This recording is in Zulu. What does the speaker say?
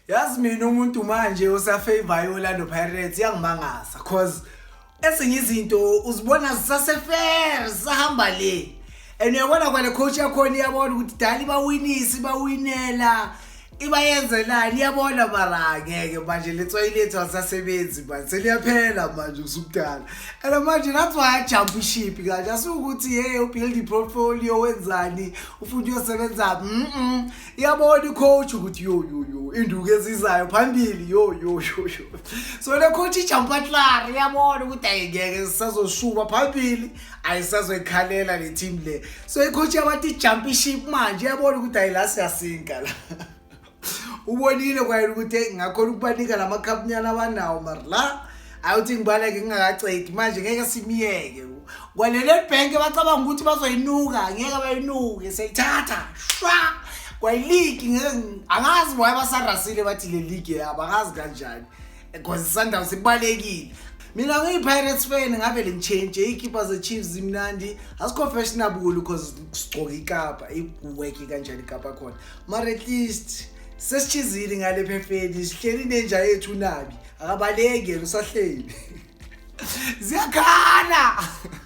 Yazi mina umuntu manje osafavor i-Orlando Pirates iyangimangaza, 'cause ezinye izinto uzibona zisasefair, zisahamba le, and uyabona kwale coach yakhona iyabona ukuthi dala ibawinisa, ibawinela, ibayenzelani, iyabona. Mara angeke manje, letswayi lethu alisasebenzi manje, seliyaphela manje usukudala. And manje that's why ajump iship kanje, asukuthi hey, ubuild i-portfolio, wenzani, ufuna uyosebenza. Iyabona icoach ukuthi yo yo yo, induku ezizayo phambili, yo yo yo yo. So le coach ijumpa klar, iyabona ukuthi ayingeke sisazoshuba phambili, ayisazoyikhalela le team le. So icoach yabantu ijump iship manje, iyabona ukuthi ayila, siyasinka la. Ubonile kwayena ukuthi hey, ngakhona ukubanika lamakhapunyana abanawo, mara la ayuthi ngibaleke ngingakacedi manje, ngeke simiyeke. Kwale Nedbank bacabanga ukuthi bazoyinuka, ngeke bayinuke, siyayithatha shwa. Kwayiligi ngeke, angazi why basarasile, bathi le league yabo, angazi kanjani, because Sundowns ibalekile. Mina ngiyi-Pirates fan, ngabe ngitshentshe iy'kipa ze-Chiefs, zimnandi, asikho fashionable because sigcoke ikapa, iweke kanjani ikapa khona. Mara at least sesitshizile ngale phefeni, sihleli nenja yethu nabi, akabaleki yena, usahleli, ziyakhala.